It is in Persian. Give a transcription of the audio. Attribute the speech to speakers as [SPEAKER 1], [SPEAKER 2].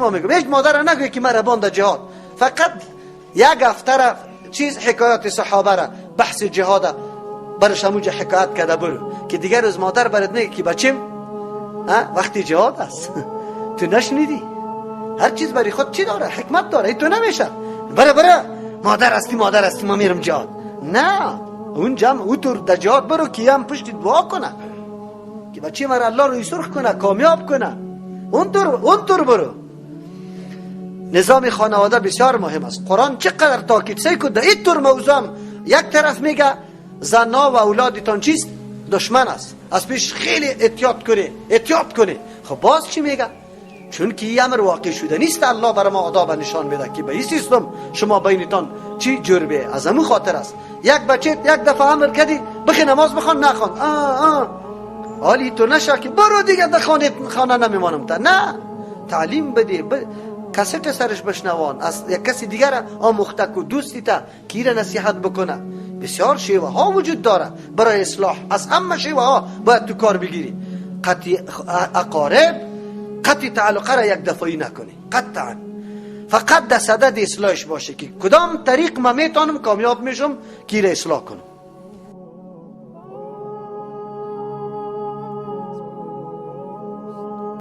[SPEAKER 1] ما میگم هیچ مادر نگوی که مرا باند جهاد، فقط یک هفته را چیز حکایات صحابه را بحث جهاد برش همونجا حکایت کرده برو که دیگر از مادر برات میگه که بچیم وقتی جهاد است. تو نشنیدی؟ هر چیز برای خود چی داره؟ حکمت داره. تو نمیشه بره بره مادر هستی مادر هستی ما میرم جهاد. نه، اون جمع او طور در جهاد برو که هم پشت دعا کنه که بچه مرا الله روی سرخ کنه، کامیاب کنه. اون طور برو. نظام خانواده بسیار مهم است. قرآن چقدر تاکید سعی کن در این طور موضوع. یک طرف میگه زنا و اولادتان چیست؟ دشمن است، از پیش خیلی احتیاط کنی، احتیاط کنی. خب باز چی میگه؟ چون که این امر واقع شده نیست، الله برای ما آداب نشان میده که به این سیستم شما بینتان چی جور به از همون خاطر است. یک بچه یک دفعه امر کردی بخی نماز بخوان، نخوان، آه حالی تو نشا که برو دیگه در خانه نمیمانم تا. نه، تعلیم بده، کست سرش بشنوان، از یک کسی دیگر آموخته کو، دوستی تا کی نصیحت بکنه. بسیار شیوه ها وجود داره برای اصلاح، از همه شیوه ها باید تو کار بگیری. قطع اقارب، قطع تعلقه را یک دفعی نکنی قطعا، فقط در صدد اصلاحش باشه که کدام طریق ما میتونم کامیاب میشم کی را اصلاح کنم.